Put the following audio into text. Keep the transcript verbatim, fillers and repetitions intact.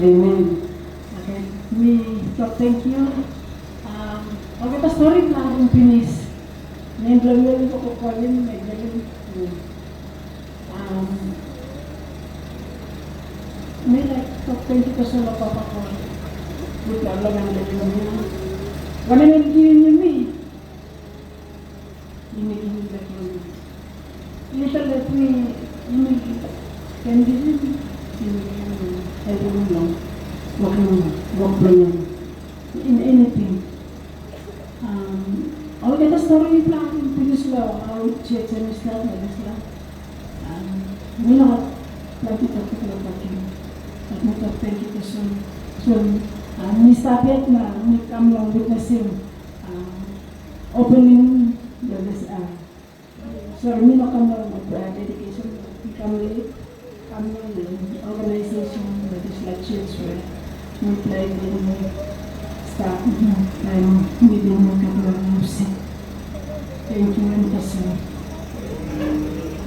Amen. Okay, mi tok thank you. Um, olgeta stori na harim pinis. Nem bilong mi ol i go kolim, me gelim. Um, mi laik tok thank you tasol long Papa God. Gutpela long em bilong yumi. Wanem em givim yumi? Yumi givim bek long yumi. Yumi save let mi, yumi ken givim, yumi ken helpim long wok, long wok bilong em. In anything. Um, olgeta stori yupela harim pinis long hau sios em i stap long dispela. Um, mi no gat planti toktok long tokim. Bat mi tok thank you tasol. So, um, mi stap yet na mi kam long witnesim, um, opening the, this, uh, sorry, mi no kam long, uh, dedication, mi kam late. Kam long the organization, that is like church where mi play, then mi start, mhm, taim mi bin wake up long music. Thank you, em tasol.